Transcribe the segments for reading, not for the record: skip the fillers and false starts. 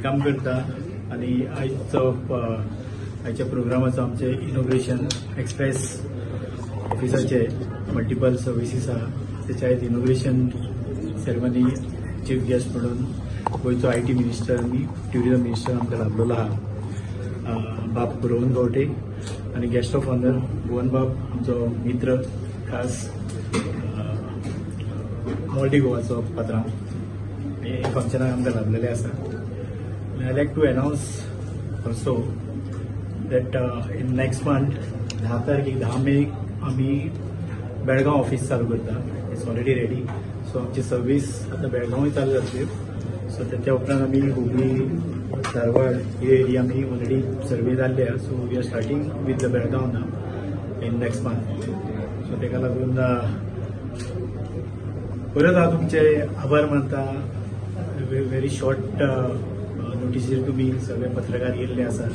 Welcome करता आनी आयचो आयच्या प्रोग्रामाचो आमचे इनॉग्रेशन एक्सप्रेस ऑफिसाचे मल्टिपल सर्विसीस आहा तेचे आयज इनॉग्रेशन सेरेमनी चीफ गेस्ट म्हणून गोंयचो IT minister आनी ट्युरिझम मिनिस्टर आमकां लाभलेलो आहा, बाब रोहन खंवटे, आनी गेस्ट ऑफ ऑनर भुवन बाब, आमचो मित्र, खास मोल्डी गोवाचो पात्रांव, हे फंक्शनाक आमकां लाभलेले आसा. I like to announce also that in next month 10 तारखेक, 10 मेक आमी बेळगांव ऑफिस चालू करता. It's already ready. सो आमची सर्वीस आतां बेळगांवूय चालू जातली. सो तेच्या उपरांत आमी हुबळी, धारवाड ही एरिया आमी ऑलरेडी सर्वे जाल्ली आहा. So we are starting with the Belgaum now in next month. So तेका लागून परत हांव तुमचे आभार मानता. व्हेरी शॉर्ट नोटीसीर तुमी सगळे पत्रकार येयल्ले आसा.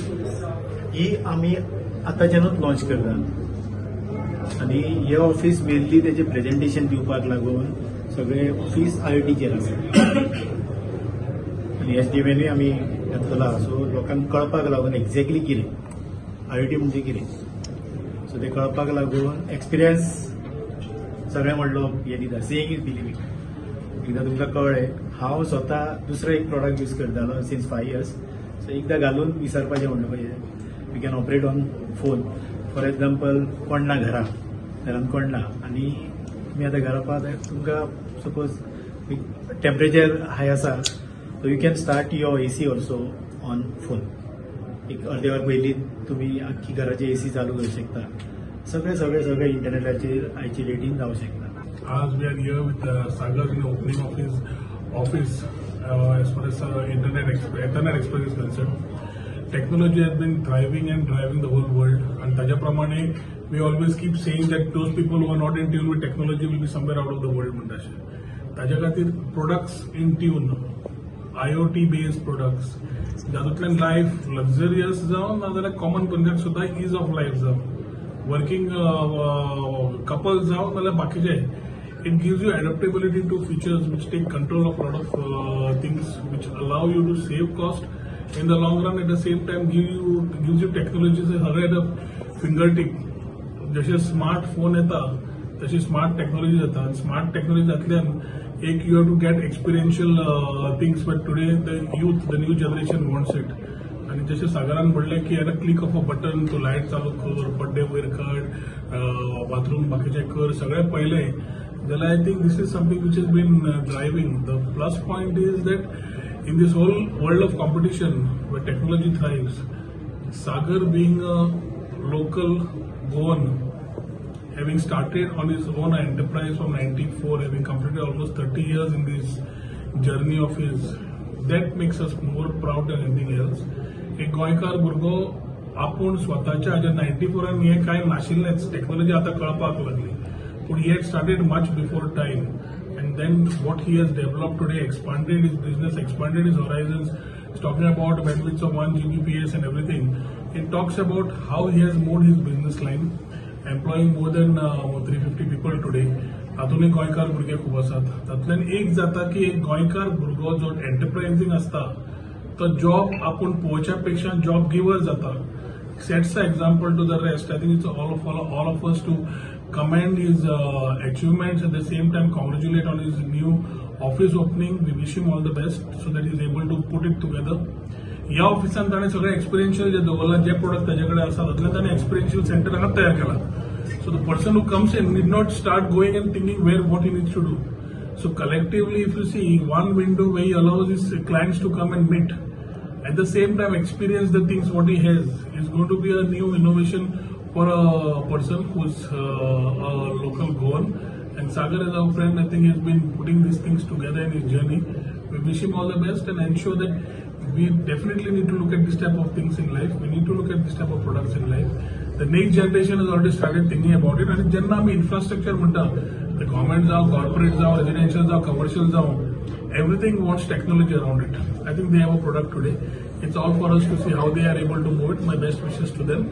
ही आमी आतांच्यानूच लॉन्च करता आनी हे ऑफिस मेनली तेजें प्रेजेंटेशन दिवपाक लागून सगळे ऑफिस आयओटीचेर आसा आनी एचडीएमएनूय आमी घातलेलो आहा. सो लोकांक कळपाक लागून एक्झॅक्टली कितें आयओटी म्हणजे कितें, सो ते कळपाक लागून एक्सपिरियन्स सगळें म्हणलो हें दिता. Seeing is believing. एकदां तुमकां कळ्ळें, हांव स्वता दुसरो एक प्रोडक्ट यूज करतालो सिन्स 5 इयर्स. सो एकदां घालून विसरपाचें म्हणलें पळय, you can operate on phone. For example, कोण ना घरा, घरान कोण ना आनी तुमी आतां घरा पावता, तुमकां सपोज टेम्परेचर हाय आसा, so you can start your AC also on phone. एक अर्दे वर पयलीं तुमी आख्खी घराची एसी चालू करूं शकता. सगळें सगळें सगळें इंटरनेटाचेर आयची डेटीन जावं शकता. As we are here with Sagar in the opening of his office, as far as Internet Express is concerned, technology has been thriving and driving the whole world. And ताज्या प्रमाणे we always keep saying that those people who are not in tune with technology will be somewhere out of the world म्हणटा अशें. ताज्या खातीर products in tune, IoT based products, जातूंतल्यान life luxurious जावं नाजाल्यार common मनशाक सुद्दां is of life जावं, वर्किंग कपल्स जावं नाजाल्यार बाकीचे, it gives you adaptability to features which take control of lot of things which allow you to save cost in the long run, at the same time gives you technology सगळे at finger tip. जशे smart phone येता तशी smart technology जाता आनी smart technology जातल्यान एक you have to get experiential things, but today the youth, the new generation wants it. आनी जशें सागरान म्हणलें की at a click of a button तूं लायट चालू कर, पड्डे वयर काड, बाथरूम बाकीचें कर, सगळें पळयलें जाल्यार I think this is something which has been driving. The plus point is that in this whole world of competition where technology thrives, Sagar being a local Goan, having started on his own enterprise from 94, having completed almost 30 years in this journey of his, that makes us more proud than anything else. एक गोंयकार भुरगो आपूण स्वताच्या हाजेर, 94 हे कांय नाशिल्लेंच, technology आतां कळपाक लागली, पूण he had started much before time and then what he has developed today, expanded his business, expanded his horizons, talking about bandwidths of 1 Gbps and everything. It talks about how he has moved his business line, employing more than 350 people today. तातूंतय गोंयकार भुरगे खूब आसात. तातूंतल्यान एक जाता की एक गोंयकार भुरगो जो एंटरप्रायझींग आसता तो जॉब आपूण पळोवच्या पेक्षा जॉब गिवर जाता, sets a example to the rest. I think it's all of us to commend his achievements, at the same time congratulate on his new office opening. We wish him all the best so that he is able to put it together. ह्या ऑफिसान ताणें सगळें experiential जे दवरलां, जे product ताजे कडेन आसा, तातूंतल्यान ताणें एक्सपिरियन्शियल सेंटर हांगा तयार केला. So the person who comes in need not start going and thinking where what he needs to do. So collectively, if you see, one window where he allows his clients to come and meet, at the same time experience the things what he has, is going to be a new innovation for a person who's a local Goan. And Sagar is our friend. I think he has been putting these things together in his journey. We wish him all the best and ensure that we definitely need to look at this type of things in life. We need to look at this type of products in life. The next generation has already started thinking about it. आणि जेन्ना आमी infrastructure म्हणटा, ते government जावं, corporate जावं, residential जावं, commercial जावं, everything wants technology around it. I think they have a product today. It's all for us to see how they are able to move it. My best wishes to them.